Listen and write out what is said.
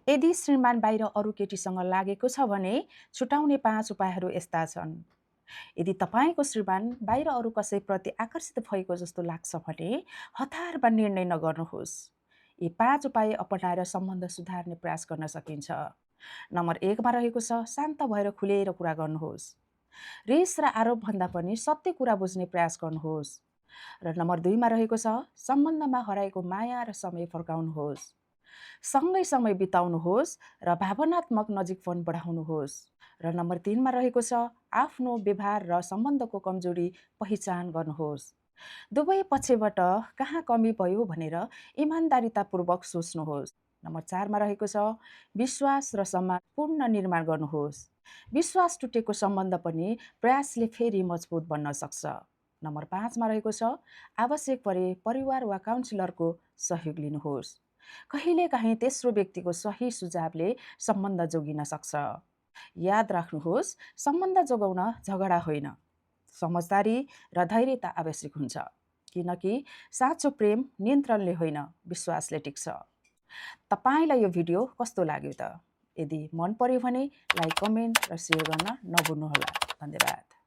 यदि श्रीमान बाहिर अरू केटीसँग लागेको छ भने छुटाउने 5 उपायहरू यस्ता छन्। यदि तपाईँको श्रीमान बाहिर अरू कसैप्रति आकर्षित भएको जस्तो लाग्छ भने हतारमा निर्णय नगर्नुहोस्। यी 5 उपाय अपनाएर सम्बन्ध सुधार्ने प्रयास गर्न सकिन्छ। नम्बर 1 मा रहेको छ शान्त भएर खुलेर कुरा गर्नुहोस्। रिस र आरोपभन्दा पनि सत्य कुरा बुझ्ने प्रयास गर्नुहोस्। र नम्बर 2 मा रहेको छ सम्बन्धमा हराएको माया र समय फर्काउनुहोस्। सँगै समय बिताउनुहोस् र भावनात्मक नजिकपन बढाउनुहोस्। र नम्बर 3 मा रहेको छ आफ्नो व्यवहार र सम्बन्धको कमजोरी पहिचान गर्नुहोस्। दुवै पक्षबाट कहाँ कमी भयो भनेर इमान्दारितापूर्वक सोच्नुहोस्। नम्बर 4 मा रहेको छ विश्वास र सम्मान पूर्ण निर्माण गर्नुहोस्। विश्वास टुटेको सम्बन्ध पनि प्रयासले फेरि मजबुत बन्न सक्छ। नम्बर 5 मा रहेको छ आवश्यक परे परिवार वा काउन्सिलरको सहयोग लिनुहोस्। कहिलेकाहीँ तेस्रो व्यक्तिको सही सुझावले सम्बन्ध जोगिन सक्छ। याद राख्नुहोस्, सम्बन्ध जोगाउन झगडा होइन, समझदारी र धैर्यता आवश्यक हुन्छ। किनकि साँचो प्रेम नियन्त्रणले होइन, विश्वासले टिक्छ। तपाईलाई यो भिडियो कस्तो लाग्यो त? यदि मन पर्यो भने लाइक, कमेन्ट र सेयर गर्न नभुल्नुहोला। धन्यवाद।